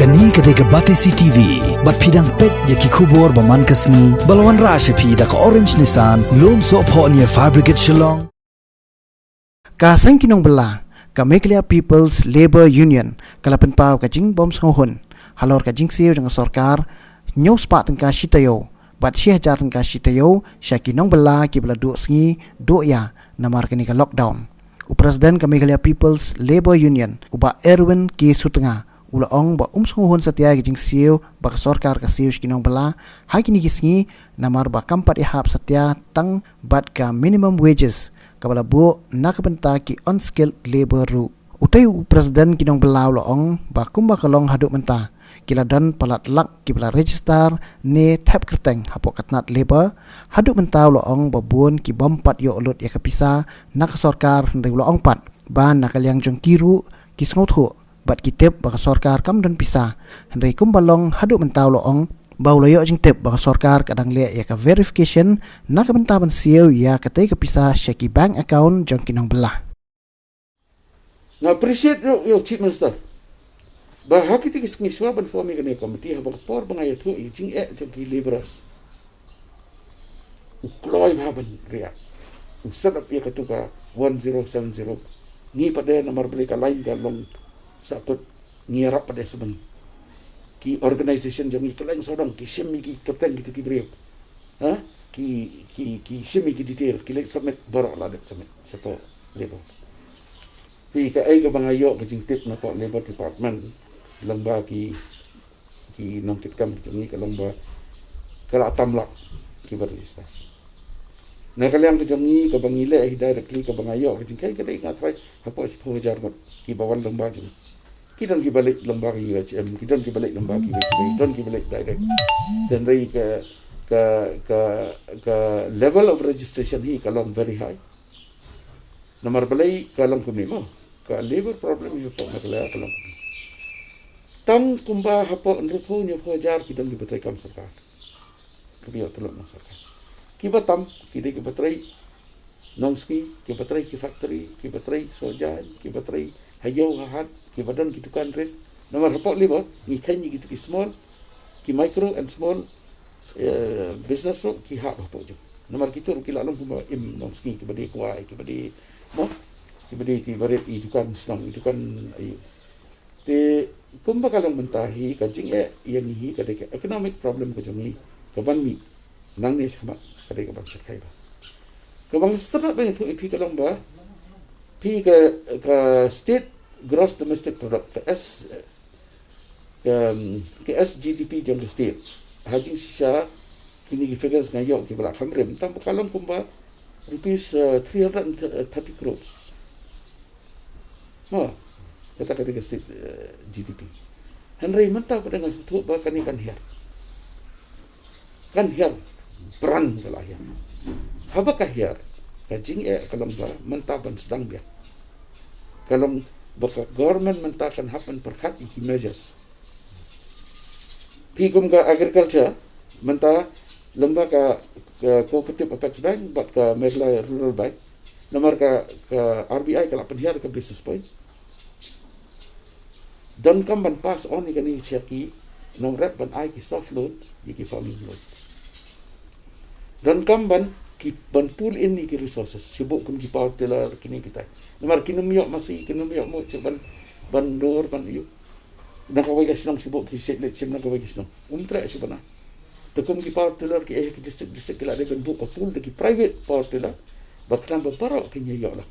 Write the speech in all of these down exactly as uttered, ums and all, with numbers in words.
Kane ka dei ka Batesi T V, bad phi dang peit ïa ki khubor ba man ka sngi, ba la wanrah sha phi da ka Orange Nissan, Lumsohphoh near Fire Brigade Shillong. Ka seng ki nongbylla, ka Meghalaya People's Labour Union, ka la pynpaw ka jingbym sngewhun halor ka jingsiew jong ka sorkar, hynñiew spah tyngka shi taïew bad shi hajar tyngka shi taïew sha ki nongbylla kiba la duh sngi duh ïa namar kane ka lockdown. U President ka Meghalaya People's Labour Union, u Bah Erwin K Sutnga, u la ong ba um sngewhun satia ïa ka jingsiew ba ka sorkar ka siew sha ki nongbylla ha kine ki sngi, namar ba kam pat ïahap satia tang bad ka minimum wages kaba la buh na ka bynta ki unskilled labour ruh. Utei u President ki nongbylla u la ong ba kumba ka long haduh mynta, ki la don palat lak kiba la register ne thep kyrteng hapoh ka tnat labour. Haduh mynta u la ong ba bun ki bym pat ïoh lut ïa ka pisa na ka sorkar, hynrei u la ong pat ba na ka liang jong ki ruh ki sngewthuh bad ki tip ba ka sorkar kam don pisa. Hynrei kumba long haduh mynta u la ong ba u la ïoh jingtip ba ka sorkar ka dang leh ïa ka verification na ka bynta ban siew ïa katei ka pisa sha ki bank account jong ki nongbylla. Nga appreciate ruh ïa u Chief Minister ba ha kiti ki sngi shuwa ban form ïa kane ka committee, haba ka por ba nga ïathuh ïa ka jingeh jong ki labourers, u kloi bha ban react. U set up ïa katu ka one zero seven zero. Ngi pat de namar balei ka line ka long sahkut, ngi ïarap pat de sa ban ki organisation jong ngi kylleng sawdong ki shim ïa ki kyrteng kitu ki briew. Ha? Ki, ki, ki shim ïa ki detail, ki leit submit, baroh la dep submit shapoh Labour. Phi, kaei kaba nga ïoh ka jingtip napoh Labour Department lyngba ki, ki nongkitkam ki jong ngi ka long ba ka la tam lak kiba register. Na ka liang ka jong ngi kaba ngi leh hi directly, kaba nga ïoh ka jingkhein ka dei nga tharai hapoh shiphew hajar ngut kiba wan lyngba jong ngi. Ki don kiba leit lyngba ka U H M, ki don kiba leit lyngba kiwei kiwei, ki don kiba leit direct. Te hynrei ka, ka, ka, ka level of registration hi ka long very high. Namar balei ka long kumne mo? Ka labour problem hi hapoh Meghalaya ka long kumne. Tang kumba hapoh hynriewphew hynñiewphew hajar ki don kiba trei kam sorkar, kiba ïoh tylli na sorkar. Kiba tam ki dei kiba trei nongsngi, kiba trei ki factory, kiba trei sohjaiñ, kiba trei ha ïew ha hat, kiba don ki dukan rit. Namar hapoh Labour ngi kheiñ ïa kitu ki small, ki micro and small, eh, business ruh ki hap hapoh jong. Namar kitu ruh ki la long kumba im nongsngi, kiba dei kwai, kiba dei mo, kiba dei ki barit, i dukan shnong, i dukan, i Te kumba ka long mynta hi, ka jingeh ïa ngi hi ka dei ka economic problem ka jong ngi kaban mih nangne shakhmat, ka dei kaban shyrkhei bha. Kaba nga sngewtynnat ban ïathuh ïa phi ka long ba phi ka, ka state gross domestic product, ka S, ka, ka S G D P jong ka state, ha jingshisha kine ki figures nga ïoh kiba la kham rim, tang ba ka long kumba rupees, uh, three hundred and thirty crores. Mo, kata ka dei ka state, eh, G D P. Hynrei mynta pat nga sngewthuh ba kane kan hiar. Kan hiar, bran ka la hiar. Haba ka hiar, ka jingeh ka long ba mynta ban sdang biang. Ka long ba ka government mynta kan hap ban pyrkhat ïa ki measures. Phi kum ka agriculture, mynta lyngba ka, ka Cooperative Apex Bank bad ka Meghalaya Rural Bank, namar ka, ka R B I ka la pynhiar ka basis point. Donkam ban pass on ïa kane sha ki nongrep ban ai ki soft loans ïa ki farming loans. Donkam ban ki, ban pull in ïa ki resources, shibun kum ki power tiller kine kitai. Namar kin ym ïoh masi, kin ym ïoh mo, shu ban, ban dur, ban ïoh. Na kawei ka shnong shu buh ki shet leit shim na kawei ka shnong. Um treh shu bana. Te kum ki power tiller ki eh ki district, district ki la dei ban buh ka pool da ki private power tiller. Ba khnang ba baroh kin ïa ïoh lang.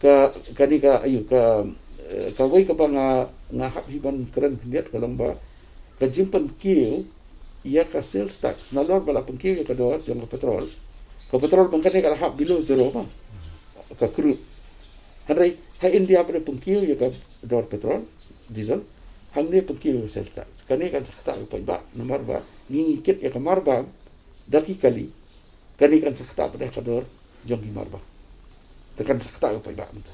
Ka, kane ka, aïu, ka, eh, kawei kaba nga, nga hap hi ban kren khyndiat ka long ba ka jingpynkiew ïa ka sales tax. Nalor ba la pynkiew ïa ka dor jong ka petrol. Ka petrol ba kane ka la hap below zero ba. Ka crude. Hynrei ha India ba la pynkiew ïa ka dor petrol, diesel, hangne pynkiew ïa ka sales tax. Kane kan sa ktah ïa u paidbah, namar ba ngi ngi kit ïa ka marbam da ki kali, kane kan sa ktah pat ïa ka dor jong ki marbam. Te kan sa ktah ïa u paidbah mynta.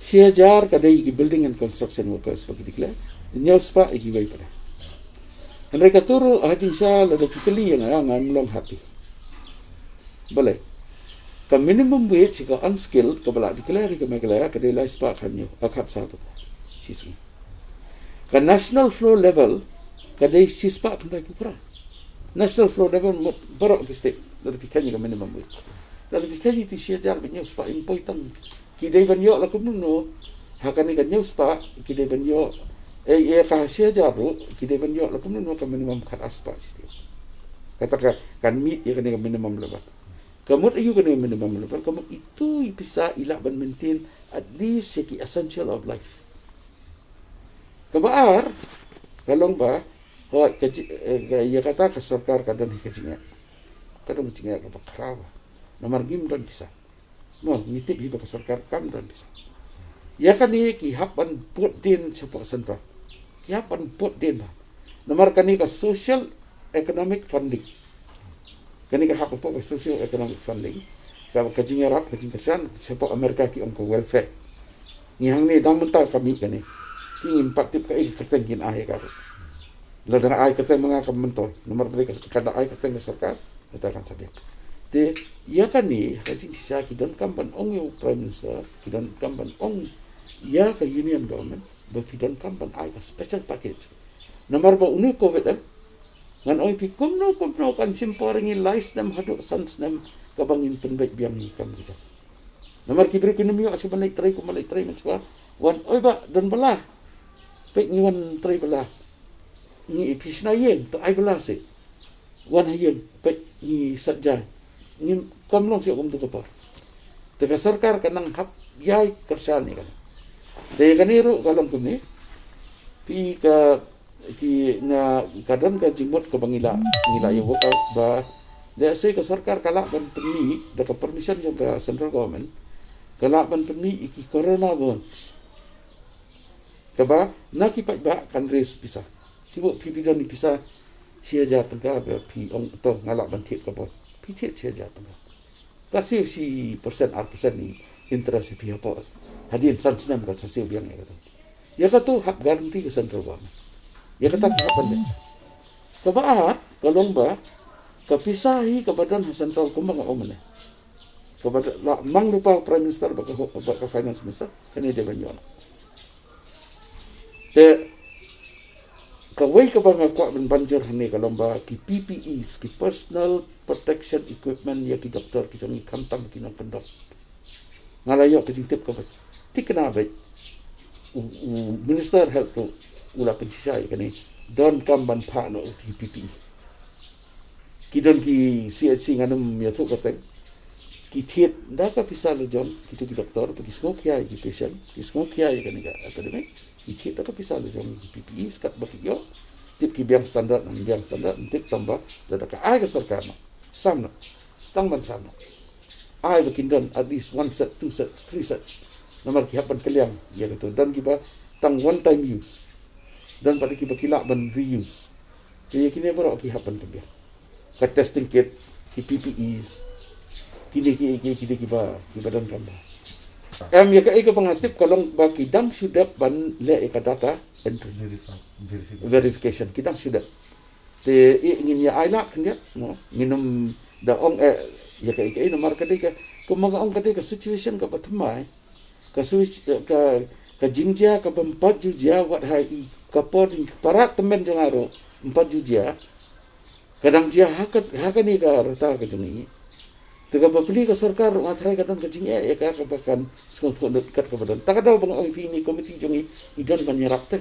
Shi hajar ka dei ïa ki building and construction workers ba ki declare, hynñiew spah ïa kiwei pat. Hynrei katu ruh ha jingshisha lada ki kylli ïa nga, ngam long happy. Balei? Ka minimum wage ka unskilled kaba la declare ïa ka Meghalaya ka dei lai spah khathynñiew, ah, khatsaw. Shi sngi. Ka national floor level ka dei shispah khyndai phew phra. National floor level mut baroh ki state. Lada phi kheiñ ïa ka minimum wage, lada phi kheiñ ïa ka shi hajar bad hynñiew spah, ym poi tang. Ki dei ban ïoh la kumno kumno ha kane ka hynñiew spah, ki dei ban ïoh, eh, eh, ka shi hajar ruh ki dei ban ïoh la kumno kumno ka minimum khat ar spah shi taïew. Kata ka, kan meet ïa kane ka minimum level. Ka mut aïu kane ka minimum level? Ka mut itu i pisa i lah ban maintain at least ïa ki essential of life. Kaba ar ka long ba, hooid, ka ji-, eh, ka, ïa kata ka sorkar ka don hi ka jingeh. Ka don ka jingeh kaba khraw. Namar ngim don pisa. Mo, ngi tip hi ba ka sorkar kam don pisa. Ïa kane ki hap ban bud dien shapoh central. Ki hap ban bud dien ba. Namar kane ka social economic funding. Kane ka hap hapoh ka socio economic funding. Ka, ka jingïarap, ka jingkyrshan shapoh America ki ong ka welfare. Ngi hangne dang mynta ka mih kane. Ki ngim pat tip kaei ka kyrteng kin ai ïa ka ruh. Lada ai kyrteng ma nga kam myntoi. Namar balei ka, ka da ai kyrteng ka sorkar, kata kan sa biang. Te ïa kane, ha ka jingshisha ki donkam ban ong ïa u Prime Minister, ki donkam ban ong ïa ka Union Government ba phi donkam ban ai ka special package. Namar ba une u covid em, ngan ong ïa phi kumno kumno kan shim por ïa ngi lai snem haduh san snem kaba ngin pynbeit biang ïa ki kam ki jam. Namar ki briew kim ïoh shuh ban leit trei kumba leit trei mynshuwa. Wan, oi bah, don bylla. Peit ngi wan trei bylla. Ngi, phi shna ïing, to ai bylla seh. Wan ha ïing, peit ngi sat ja. Ngim, kam long shuh kumto ka por. Te ka sorkar ka nang hap ïai kyrshan ïa kane. Te ïa kane ruh ka long kumne. Phi ka, ki, nga, ka don ka jingmut kaba ngi la, ngi la ïa work out ba, lehse ka sorkar ka lah ban pynmih da ka permission jong ka central government, ka lah ban pynmih ïa ki corona bonds. Kaba na ki paidbah kan raise pisa. Shu buh phi, phi don ïa pisa shi hajar tyngka, ba phi ong to nga lah ban thied ka bond. Phi thied shi hajar tyngka. Ka siew shi percent, ar percent ïa interest ïa phi hapoh. Hadien san snem kan sa siew biang ïa kata. Ïa kata hap guarantee ka central government. Ïa kata ki hap ban leh. Kaba ar ka long ba ka pisa hi kaba don ha central kumba nga ong mynne. Kaba la mang lypa u Prime Minister bad ka, bad ka Finance Minister, kane dei ban ïoh. Te kawei kaba nga kwah ban banjur hangne ka long ba ki P P Es, ki personal protection equipment ïa ki doktor ki jong ngi, khamtam ki nongkyndong. Nga la ïoh ka jingtip kaba thikna beit. U, u Minister Health ruh u la pynshisha ïa kane. Donkam ban phah noh ki P P E. Ki don ki C H C, ngam ïathuh kyrteng. Ki thied da ka pisa la jong kito ki doktor, ba ki sngewkhia ïa ki patient, ki sngewkhia ïa kane ka epidemic. Ki thied da ka pisa la jong ki P P Es, katba ki ïoh. Tip ki biang standard, ym biang standard, ym tip, tang ba lada ka ai ka sorkar noh, sam noh. Sdang ban sam noh. Ai ba kin don at least one set, two sets, three sets. Namar ki hap ban kylliang ïa kato. Don kiba tang one time use. Don pat kiba ki lah ban reuse. Te ïa kine baroh ki hap ban pynbiang. Ka testing kit, ki P P Es, kine ki, ki, kine kiba, kiba donkam ba. Em, ïa kaei kaba nga tip ka long ba ki dang shu dep ban leh ïa ka data entry. Verifi-, verification. Verification, ki dang shu dep. Te i ngin ïa ai lad khyndiat, mo. Ngin ym da ong, eh, ïa kaei kaei, namar ka dei ka, kumba nga ong, ka dei ka situation kaba thymmai. Ka switch, eh, ka, ka jingjia kaba ym pat ju jia wat ha i ka por jing, parat tymmen jong nga ruh ym pat ju jia. Ka dang jia ha ka, ha kane ka rta ka jong ngi. Te kaba plie ka sorkar ruh nga tharai ka don ka jingeh ïa ka, kaba kan sngewthuh lut kat kaba don. Ta ka daw ba nga ong ïa phi, ine i komiti jong ngi i don ban ïarap te.